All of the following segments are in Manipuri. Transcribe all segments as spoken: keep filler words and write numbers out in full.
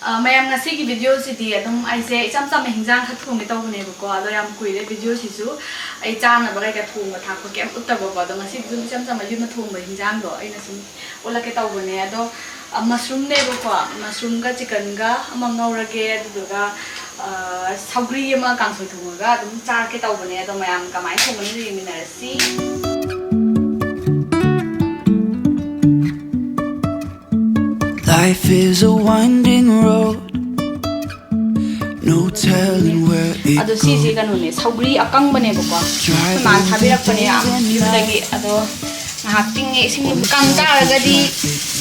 ꯑ, ꯃꯌꯥꯝ, ꯉꯁꯤꯒꯤ video ꯁꯤꯗꯤ ꯑꯗꯨꯝ ꯑꯩꯁꯦ ꯏꯆꯝ ꯆꯝꯕ ꯍꯤꯟꯖꯥꯡ ꯈꯔ ꯊꯣꯡꯒꯦ ꯇꯧꯕꯅꯦꯕꯀꯣ꯫ ꯑꯗꯣ ꯌꯥꯝ ꯀꯨꯏꯔꯦ video ꯁꯤꯁꯨ ꯑꯩ ꯆꯥꯅꯕ ꯀꯩꯀꯥ ꯊꯣꯡꯕ ꯊꯥꯛꯄ ꯀꯩꯝ ꯎꯠꯇꯕꯀꯣ꯫ ꯑꯗꯣ ꯉꯁꯤꯗꯤ ꯑꯗꯨꯝ ꯏꯆꯝ ꯆꯝꯕ ꯌꯨꯝꯗ ꯊꯣꯡꯕ ꯍꯤꯟꯖꯥꯡꯗꯣ ꯑꯩꯅ ꯁꯨꯝ ꯎꯠꯂꯛꯀꯦ ꯇꯧꯕꯅꯦ꯫ ꯑꯗꯣ, ꯑ, mushroom ꯅꯦꯕꯀꯣ꯫ Mushroom ꯒ chicken ꯒ ꯑꯃ ꯉꯧꯔꯒꯦ, ꯑꯗꯨꯗꯨꯒ, ꯑ, ꯁꯧꯒ꯭ꯔꯤ ꯑꯃ ꯀꯥꯡꯁꯣꯏ ꯊꯣꯡꯉꯒ ꯑꯗꯨꯝ ꯆꯥꯔꯛꯀꯦ ꯇꯧꯕꯅꯦ꯫ ꯑꯗꯣ ꯃꯌꯥꯝ ꯀꯃꯥꯏꯅ ꯊꯣꯡꯒꯅꯤꯗꯣ ꯌꯦꯡꯃꯤꯟꯅꯔꯁꯤ꯫ Life is a winding road, no telling where it ꯑꯗꯣ ꯁꯤꯁꯦ goes. ꯀꯩꯅꯣꯅꯦ, ꯁꯧꯒ꯭ꯔꯤ ꯑꯀꯪꯕꯅꯦꯕꯀꯣ꯫ ꯑꯩꯈꯣꯏ ꯃꯥꯅ ꯊꯥꯕꯤꯔꯛꯄꯅꯦ ꯌꯥꯝ ꯌꯨꯝꯗꯒꯤ꯫ ꯑꯗꯣ ꯉꯥꯏꯍꯥꯛ ꯇꯤꯡꯉꯦ, ꯏꯁꯤꯡ ꯂꯨꯝ-, ꯀꯪ ꯇꯥꯔꯒꯗꯤ,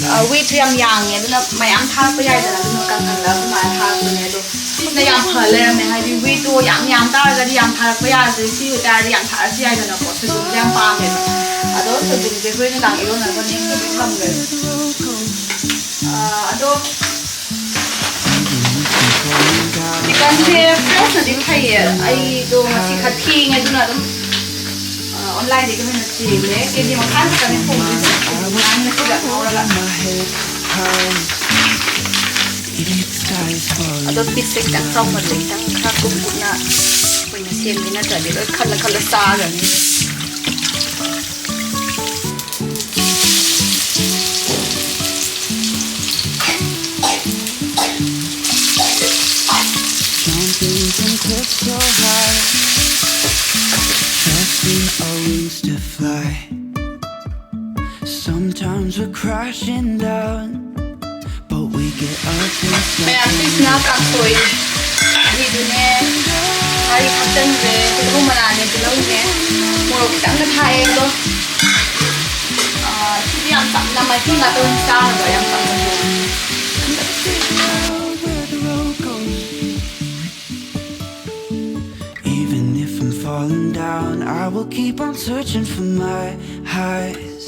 ꯑ, weightꯁꯨ ꯌꯥꯝ ꯌꯥꯡꯉꯦ, ꯑꯗꯨꯅ ꯃꯌꯥꯝ ꯊꯥꯔꯛꯄ ꯌꯥꯏꯗꯅ, ꯑꯗꯨꯅ ꯀꯪꯍꯜꯂꯒ ꯑꯩꯈꯣꯏ ꯃꯥꯅ ꯊꯥꯔꯛꯄꯅꯦ꯫ ꯑꯗꯣ ꯁꯤꯅ ꯌꯥꯝ ꯐ ꯂꯩꯔꯝꯃꯦ, ꯍꯥꯏꯗꯤ weightꯇꯣ ꯌꯥꯝ ꯌꯥꯝ ꯇꯥꯔꯒꯗꯤ ꯌꯥꯝ ꯊꯥꯔꯛꯄ ꯌꯥꯗ꯭ꯔꯦ, ꯁꯤ ꯑꯣꯏꯇꯥꯔꯗꯤ ꯌꯥꯝ ꯊꯥꯔꯛꯑꯁꯨ ꯌꯥꯏꯗꯅꯀꯣ꯫ ꯁꯣꯏꯕꯨꯝꯁꯦ ꯌꯥꯝ ꯄꯥꯝꯃꯦꯕ꯫ ꯑꯗꯣ ꯁꯣꯏꯕꯨꯝꯁꯦ ꯑꯩꯈꯣꯏ ꯅꯨꯡꯗꯥꯡ ꯏꯔꯣꯟꯅꯕꯅꯦ, ꯊꯝꯈ꯭ꯔꯦ꯫ ꯑ, ꯑꯗꯣ chickenꯁꯦ freshꯅꯗꯤ ꯐꯩꯌꯦ꯫ ꯑꯩꯗꯣ ꯉꯁꯤ ꯈꯔ ꯊꯦꯡꯉꯦ, ꯑꯗꯨꯅ ꯑꯗꯨꯝ, ꯑ, onlineꯗꯒꯤ ꯑꯣꯏꯅ ꯆꯦꯜꯂꯦ꯫ KG ꯃꯈꯥꯏ ꯈꯛꯇꯅꯦ ꯊꯣꯡꯗꯣꯏꯁꯦ꯫ KG ꯃꯈꯥꯏ ꯉꯁꯤꯒ ꯉꯧꯔꯒ꯫ ꯑꯗꯣ pieceꯁꯦ ꯈꯤꯇꯪ ꯆꯥꯎꯃꯜꯂꯦ, ꯈꯤꯇꯪ ꯈꯔ ꯀꯨꯞ ꯀꯨꯞꯅ ꯑꯣꯏꯅ ꯁꯦꯝꯒꯦ, ꯅꯠꯇ꯭ꯔꯗꯤ ꯂꯣꯏ ꯈꯜꯂ ꯈꯜꯂ ꯆꯥꯈ꯭ꯔꯅꯤ꯫ Jumping from cliffs so high, trusting our wings to fly. Sometimes we're crashing down, but we get up and start. ꯃꯌꯥꯝ, ꯁꯤꯁꯤꯅ ꯀꯥꯡꯁꯣꯏ ꯃꯍꯤꯗꯨꯅꯦ, ꯉꯥꯔꯤ ꯊꯥꯛꯆꯟꯈ꯭ꯔꯦ, ꯇꯤꯜꯍꯧ ꯃꯅꯥꯅꯦ, ꯇꯤꯜꯍꯧꯅꯦ, ꯃꯣꯔꯣꯛ ꯈꯤꯇꯪꯒ ꯊꯥꯛꯑꯦ꯫ ꯑꯗꯣ, ꯑꯥ, ꯁꯤꯗꯤ ꯌꯥꯝ ꯆꯝꯅ ꯃꯍꯤ ꯉꯥꯛꯇ ꯑꯣꯏꯅ ꯆꯥꯔꯕ, ꯌꯥꯝ ꯆꯝꯅ ꯊꯣꯡꯉꯦ꯫ Even if I'm falling down, I will keep on searching for my highs.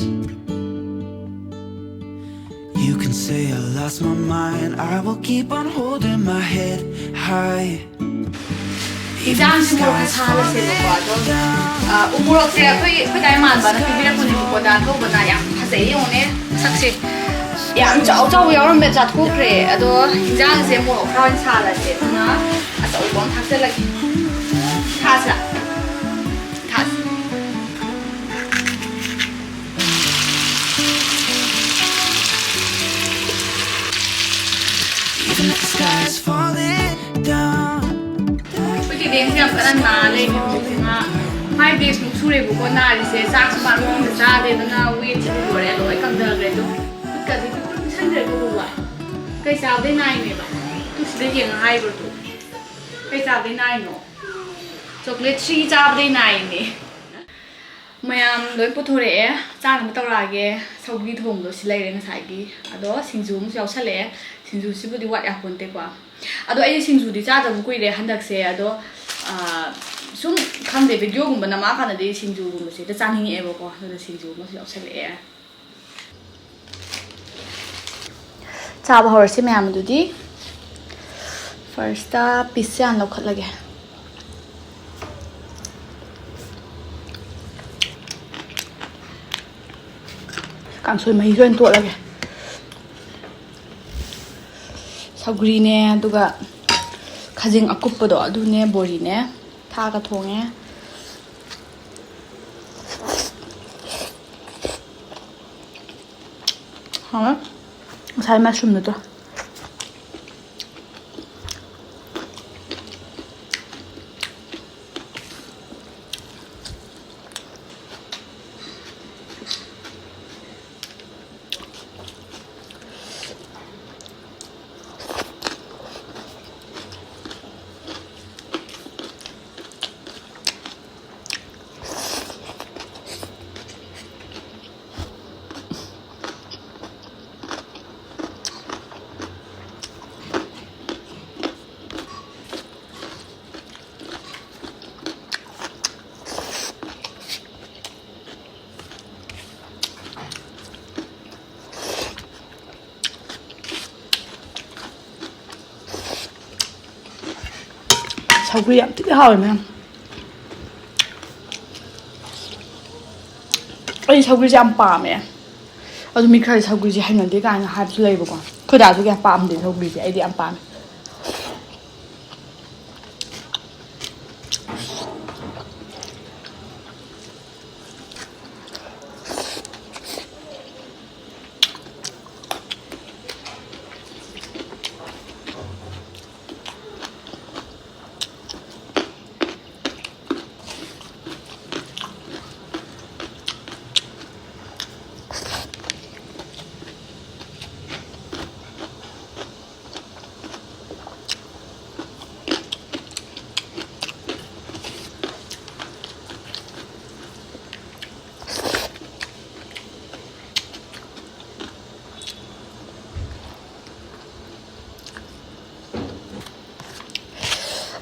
You can say I lost my mind, I will keep on holding my head high. ꯏꯟꯖꯥꯡꯁꯤ ꯃꯣꯔꯣꯛ ꯈꯔ ꯁꯥꯍꯜꯂꯁꯦꯕꯀꯣ꯫ ꯑꯗꯣ, ꯑ, ꯎ ꯃꯣꯔꯣꯛꯁꯦ ꯑꯩꯈꯣꯏ, ꯑꯩꯈꯣꯏ ꯗꯥ ꯏꯃꯥꯟꯅꯕꯅ ꯄꯤꯕꯤꯔꯛꯄꯅꯦꯕꯀꯣ, ꯗꯥ ꯊꯧꯕꯅ꯫ ꯌꯥꯝ ꯐꯖꯩ, ꯌꯦꯡꯉꯨꯅꯦ ꯃꯁꯛꯁꯦ꯫ ꯌꯥꯝ ꯆꯥꯎ ꯆꯥꯎꯕ ꯌꯥꯎꯔꯝꯃꯦ, ꯆꯥꯊꯣꯛꯈ꯭ꯔꯦ꯫ ꯑꯗꯣ ꯍꯤꯟꯖꯥꯡꯁꯦ ꯃꯣꯔꯣꯛ ꯈꯔ ꯑꯣꯏꯅ ꯁꯥꯍꯜꯂꯁꯦ꯫ ꯑꯗꯨꯅ ꯑꯆꯧꯕ ꯑꯃ ꯊꯥꯛꯆꯜꯂꯒꯦ꯫ ꯊꯥꯁꯤꯔꯥ? ꯊꯥꯁꯤ꯫ ꯑꯩꯈꯣꯏ ꯆꯦꯗꯦꯟꯁꯦ ꯌꯥꯝ ꯀꯟꯅ ꯅꯥ ꯂꯩꯔꯦ ꯍꯧꯖꯤꯛꯁꯦ꯫ ꯃꯥ five days ꯃꯨꯛ ꯁꯨꯔꯦꯕꯀꯣ ꯅꯥꯔꯤꯁꯦ꯫ ꯆꯥꯛꯁꯨ ꯃꯥ ꯃꯑꯣꯡꯗ ꯆꯥꯗꯦ, ꯑꯗꯨꯅ weightꯁꯨ ꯂꯣꯏꯔꯦ, ꯂꯣꯏ ꯀꯪꯊꯈ꯭ꯔꯦ꯫ ꯑꯗꯣ ꯈꯨꯠꯀꯁꯦ ꯄꯨꯡꯁꯟ ꯁꯟꯈ꯭ꯔꯦ꯫ ꯀꯩ ꯆꯥꯕꯗꯩ ꯅꯥꯏꯅꯦꯕ? ꯇꯨ ꯁꯤꯗ ꯌꯦꯡꯉ ꯍꯥꯏꯈ꯭ꯔꯣ ꯇꯨ꯫ ꯀꯩ ꯆꯥꯕꯗꯩ ꯅꯥꯏꯅꯣ? Chocolate three ꯆꯥꯕꯗꯩ ꯅꯥꯏꯅꯦ꯫ ꯃꯌꯥꯝ ꯂꯣꯏ ꯄꯨꯊꯣꯔꯛꯑꯦ, ꯆꯥꯅꯕ ꯇꯧꯔꯛꯑꯒꯦ꯫ ꯁꯧꯒ꯭ꯔꯤ ꯊꯣꯡꯕꯗꯣ ꯁꯤ ꯂꯩꯔꯦ ꯉꯁꯥꯏꯒꯤ꯫ ꯑꯗꯣ ꯁꯤꯡꯖꯨ ꯑꯃꯁꯨ ꯌꯥꯎꯁꯜꯂꯛꯑꯦ꯫ ꯁꯤꯡꯖꯨꯁꯤꯕꯨꯗꯤ ꯋꯥꯠ ꯌꯥꯄꯣꯟꯇꯦꯀꯣ꯫ ꯑꯗꯣ ꯑꯩꯗꯤ ꯁꯤꯡꯖꯨꯗꯤ ꯆꯥꯗꯕ ꯀꯨꯏꯔꯦ ꯍꯟꯗꯛꯁꯦ꯫ ꯑꯗꯣ, ꯑꯥ, ꯁꯨꯝ ꯈꯪꯗꯦ, videoꯒꯨꯝꯕ ꯅꯝꯃꯛꯑꯀꯥꯟꯗꯗꯤ ꯁꯤꯡꯖꯨꯒꯨꯝꯕꯁꯦ ꯍꯦꯛꯇ ꯆꯥꯅꯤꯡꯉꯛꯑꯦꯕꯀꯣ꯫ ꯑꯗꯨꯅ ꯁꯤꯡꯖꯨ ꯑꯃꯁꯨ ꯌꯥꯎꯁꯜꯂꯛꯑꯦ꯫ ꯆꯥꯕ ꯍꯧꯔꯁꯤ ꯃꯌꯥꯝ ꯑꯗꯨꯗꯤ꯫ Firstꯇ pieceꯁꯦ ꯍꯥꯟꯅ ꯂꯧꯈꯠꯂꯒꯦ꯫ ꯀꯥꯡꯁꯣꯏ ꯃꯍꯤꯁꯨ ꯑꯣꯏꯅ ꯇꯣꯠꯂꯒꯦ꯫ ꯁꯧꯒ꯭ꯔꯤꯅꯦ, ꯑꯗꯨꯒ ꯈꯥꯖꯤꯡ ꯑꯀꯨꯞꯄꯗꯣ ꯑꯗꯨꯅꯦ, ꯕꯣꯔꯤꯅꯦ, ꯊꯥꯛꯑꯒ ꯊꯣꯡꯉꯦ꯫ ꯍꯥꯎꯋꯦ꯫ ꯉꯁꯥꯏ mushroomꯗꯨꯗꯣ꯫ ꯁꯧꯒ꯭ꯔꯤ ꯌꯥꯝ ꯊꯤꯅ ꯍꯥꯎꯋꯦ ꯃꯌꯥꯝ꯫ ꯑꯩ ꯁꯧꯒ꯭ꯔꯤꯁꯦ ꯌꯥꯝ ꯄꯥꯝꯃꯦ꯫ ꯑꯗꯨ ꯃꯤ ꯈꯔ ꯁꯧꯒ꯭ꯔꯤꯁꯦ ꯍꯩꯅꯗꯦ ꯀꯥꯏꯅ ꯍꯥꯏꯕꯁꯨ ꯂꯩꯕꯀꯣ꯫ ꯑꯩꯈꯣꯏ ꯗꯥꯁꯨ ꯀꯌꯥ ꯄꯥꯝꯗꯦ ꯁꯧꯒ꯭ꯔꯤꯁꯦ, ꯑꯩꯗꯤ ꯌꯥꯝ ꯄꯥꯝꯃꯦ꯫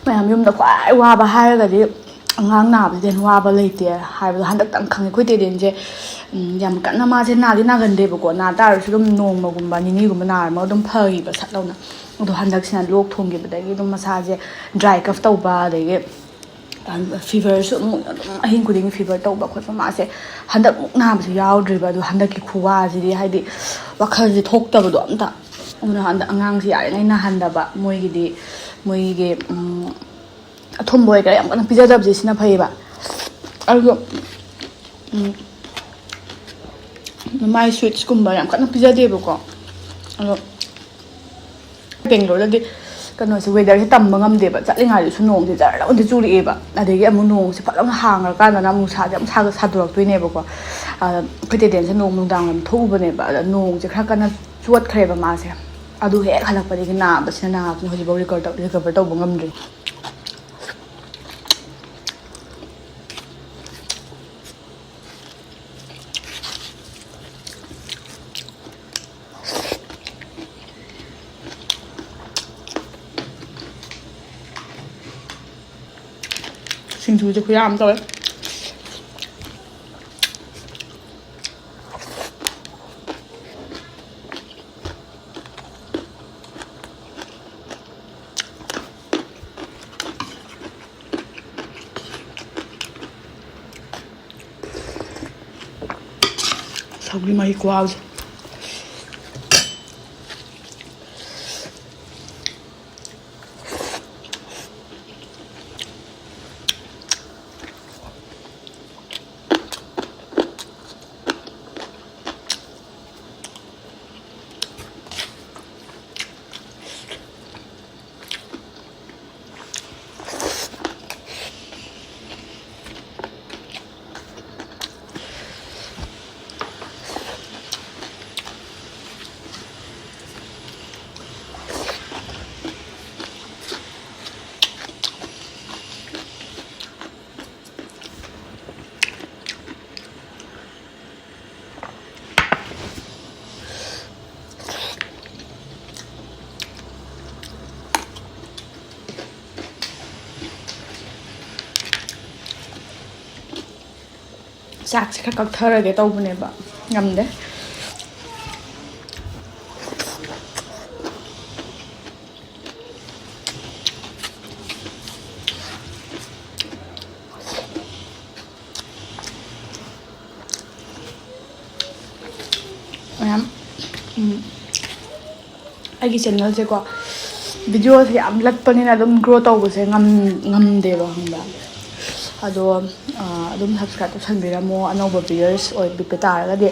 ꯃꯌꯥꯝ ꯌꯨꯝꯗ ꯈ꯭ꯋꯥꯏ ꯋꯥꯕ ꯍꯥꯏꯔꯒꯗꯤ ꯑꯉꯥꯡ ꯅꯥꯕꯁꯤꯗꯩ ꯍꯦꯟꯅ ꯋꯥꯕ ꯂꯩꯇꯦ ꯍꯥꯏꯕꯗꯣ ꯍꯟꯗꯛꯇꯪ ꯈꯪꯉꯦ꯫ ꯑꯩꯈꯣꯏ ꯇꯦꯗꯦꯟꯁꯦ, ꯎꯝ, ꯌꯥꯝ ꯀꯟꯅ ꯃꯥꯁꯦ ꯅꯥꯗꯤ ꯅꯥꯒꯟꯗꯦꯕꯀꯣ, ꯅꯥ ꯇꯥꯔꯁꯨ ꯑꯗꯨꯝ ꯅꯣꯡꯃꯒꯨꯝꯕ ꯅꯤꯅꯤꯒꯨꯝꯕ ꯅꯥꯔꯝꯃꯒ ꯑꯗꯨꯝ ꯐꯈꯤꯕ ꯁꯠ ꯂꯥꯎꯅ꯫ ꯑꯗꯣ ꯍꯟꯗꯛꯁꯤꯅ ꯂꯣꯛ ꯊꯨꯡꯈꯤꯕꯗꯒꯤ ꯑꯗꯨꯝ ꯃꯁꯥꯁꯦ ꯗ꯭ꯔꯥꯏ ꯀꯐ ꯇꯧꯕ, ꯑꯗꯒꯤ ꯐꯤꯚꯔꯁꯨ ꯑꯃꯨꯛ ꯑꯗꯨꯝ ꯑꯍꯤꯡ ꯈꯨꯗꯤꯡꯒꯤ ꯐꯤꯚꯔ ꯇꯧꯕ ꯈꯣꯠꯄ, ꯃꯥꯁꯦ ꯍꯟꯗꯛꯃꯨꯛ ꯅꯥꯕꯁꯨ ꯌꯥꯎꯗ꯭ꯔꯤꯕ꯫ ꯑꯗꯣ ꯍꯟꯗꯛꯀꯤ ꯈꯨꯋꯥꯁꯤꯗꯤ, ꯍꯥꯏꯗꯤ, ꯋꯥꯈꯜꯁꯦ ꯊꯣꯛꯇꯕꯗꯣ ꯑꯝꯇ꯫ ꯑꯗꯨꯅ ꯍꯟꯗꯛ ꯑꯉꯥꯡꯁꯦ ꯌꯥꯔꯤꯉꯩ ꯅꯥꯍꯟꯗꯕ, ꯃꯣꯏꯒꯤꯗꯤ, ꯃꯣꯏꯒꯤ, ꯎꯝ, ꯑꯊꯨꯝꯕ ꯑꯣꯏꯒꯦꯔꯥ ꯌꯥꯝ ꯀꯟꯅ ꯄꯤꯖꯗꯕꯁꯦ ꯁꯤꯅ ꯐꯩꯌꯦꯕ꯫ ꯑꯗꯨꯒ, ꯎꯝ, ꯃꯥꯏ ꯁ꯭ꯋꯤꯠꯁꯀꯨꯝꯕ ꯌꯥꯝ ꯀꯟꯅ ꯄꯤꯖꯗꯦꯕꯀꯣ꯫ ꯑꯗꯣ ꯕꯦꯡꯒ꯭ꯂꯣꯔꯗꯗꯤ ꯀꯩꯅꯣꯁꯦ, ꯋꯦꯗꯔꯁꯦ ꯇꯝꯕ ꯉꯝꯗꯦꯕ꯫ ꯆꯠꯂꯤꯉꯩꯗꯁꯨ ꯅꯣꯡꯁꯦ ꯖꯔ ꯂꯥꯎꯅꯗꯤ ꯆꯨꯔꯛꯑꯦꯕ, ꯑꯗꯒꯤ ꯑꯃꯨꯛ ꯅꯣꯡꯁꯦ ꯐꯠ ꯂꯥꯎꯅ ꯍꯥꯡꯈ꯭ꯔꯀꯥꯟꯗꯅ ꯑꯃꯨꯛ ꯅꯨꯡꯁꯥꯁꯦ ꯌꯥꯝ ꯁꯥꯒ-, ꯁꯥꯗꯣꯔꯛꯇꯣꯏꯅꯦꯕꯀꯣ꯫ ꯑꯗ ꯑꯩꯈꯣꯏ ꯇꯦꯇꯦꯟꯁꯦ ꯅꯣꯡ ꯅꯨꯡꯗꯥꯡ ꯋꯥꯏꯔꯝ ꯊꯣꯛꯎꯕꯅꯦꯕ, ꯑꯗ ꯅꯣꯡꯁꯦ ꯈꯔ ꯀꯟꯅ ꯆꯣꯠꯈ꯭ꯔꯦꯕ ꯃꯥꯁꯦ꯫ ꯑꯗꯨ ꯍꯦꯛ ꯍꯜꯂꯛꯄꯗꯒꯤ ꯅꯥꯕꯁꯤꯅ, ꯅꯥꯕꯁꯤꯅ ꯍꯧꯖꯤꯛꯐꯥꯎ ꯔꯤꯀꯣꯔ ꯇꯧ-, ꯔꯤꯀꯣꯚꯔ ꯇꯧꯕ ꯉꯝꯗ꯭ꯔꯤ꯫ ꯁꯤꯡꯖꯨꯁꯦ ꯈꯨꯌꯥꯝ ꯑꯃ ꯇꯧꯋꯦ꯫ ꯃꯍꯤ ꯈꯨꯍꯥꯎꯁꯦ꯫ ꯆꯥꯛꯁꯦ ꯈꯔ ꯀꯛꯊꯔꯒꯦ ꯇꯧꯕꯅꯦꯕ, ꯉꯝꯗꯦ꯫ ꯃꯌꯥꯝ, ꯎꯝ, ꯑꯩꯒꯤ ꯆꯦꯅꯦꯜꯁꯦꯀꯣ, ꯚꯤꯗꯤꯑꯣꯁꯦ ꯌꯥꯝ ꯂꯠꯄꯅꯤꯅ ꯑꯗꯨꯝ ꯒ꯭ꯔꯣ ꯇꯧꯕꯁꯦ ꯉꯝ-, ꯉꯝꯗꯦꯕ, ꯈꯪꯕ꯭ꯔꯥ? ꯑꯗꯣ, ꯑ, ꯑꯗꯨꯝ ꯁꯕꯁꯀ꯭ꯔꯥꯏꯕ ꯇꯧꯁꯟꯕꯤꯔꯝꯃꯣ, ꯑꯅꯧꯕ ꯚꯤꯌꯔꯁ ꯑꯣꯏꯕꯤꯕ ꯇꯥꯔꯒꯗꯤ꯫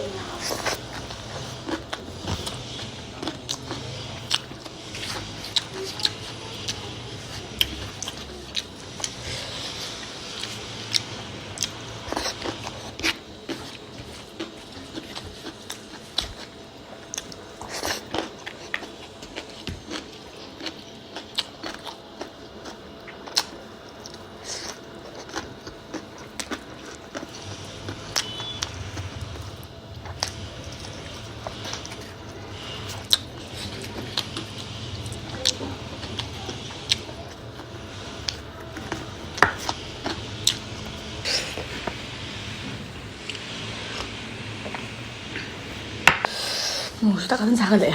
ꯃꯣꯔꯣꯛꯁꯨ ꯇꯥꯀꯟ ꯁꯥꯒꯠꯂꯛꯑꯦ꯫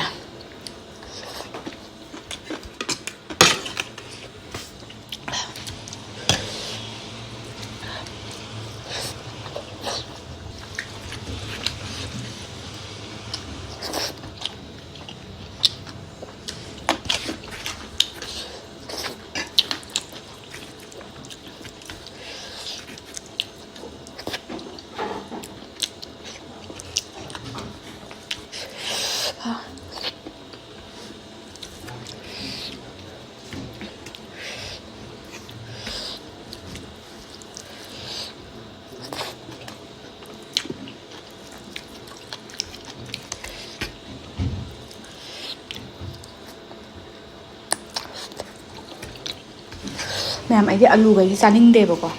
ꯃꯌꯥꯝ, ꯑꯩꯗꯤ ꯑꯂꯨꯒꯩꯗꯤ ꯆꯥꯅꯤꯡꯗꯦꯕꯀꯣ꯫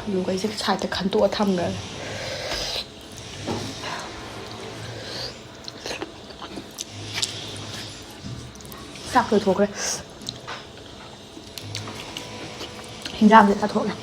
ꯑꯂꯨꯒꯩꯁꯦ ꯁꯥꯏꯠꯇ ꯈꯟꯇꯣꯛꯑ ꯊꯝꯈ꯭ꯔꯒꯦ꯫ ꯆꯥꯛ ꯂꯣꯏꯊꯣꯛꯈ꯭ꯔꯦ꯫ ꯍꯤꯟꯖꯥꯡꯁꯦ ꯆꯥꯊꯣꯛꯑꯦ꯫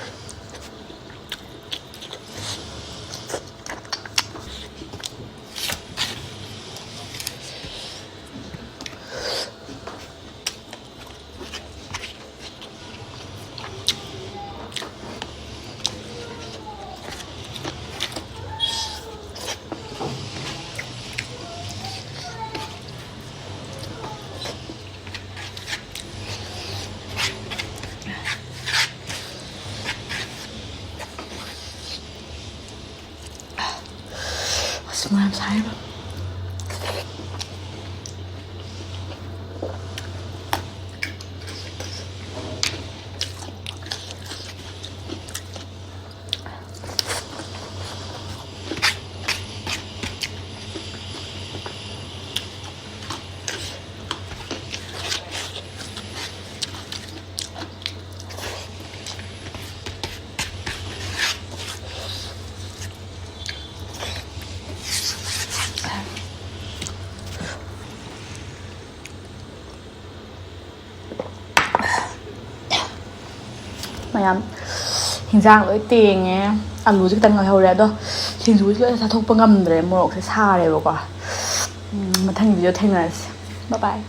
ꯑꯁ, ꯃꯣꯔꯣꯛ ꯌꯥꯝ ꯁꯥꯏꯕ꯫ ꯃꯌꯥꯝ, ꯍꯤꯟꯖꯥꯡ ꯂꯣꯏ ꯇꯦꯡꯉꯦ꯫ ꯑꯂꯨꯁꯦ ꯈꯤꯇꯪ ꯂꯩꯍꯧꯔꯦ, ꯑꯗꯣ ꯁꯤꯡꯖꯨꯁꯦ ꯂꯣꯏ ꯆꯥꯊꯣꯛꯄ ꯉꯝꯗ꯭ꯔꯦ, ꯃꯣꯔꯣꯛꯁꯦ ꯁꯥꯔꯦꯕꯀꯣ꯫ ꯎꯝ, ꯃꯊꯪ ꯚꯤꯗꯤꯑꯣ ꯊꯦꯡꯅꯔꯁꯤ꯫ Bye bye꯫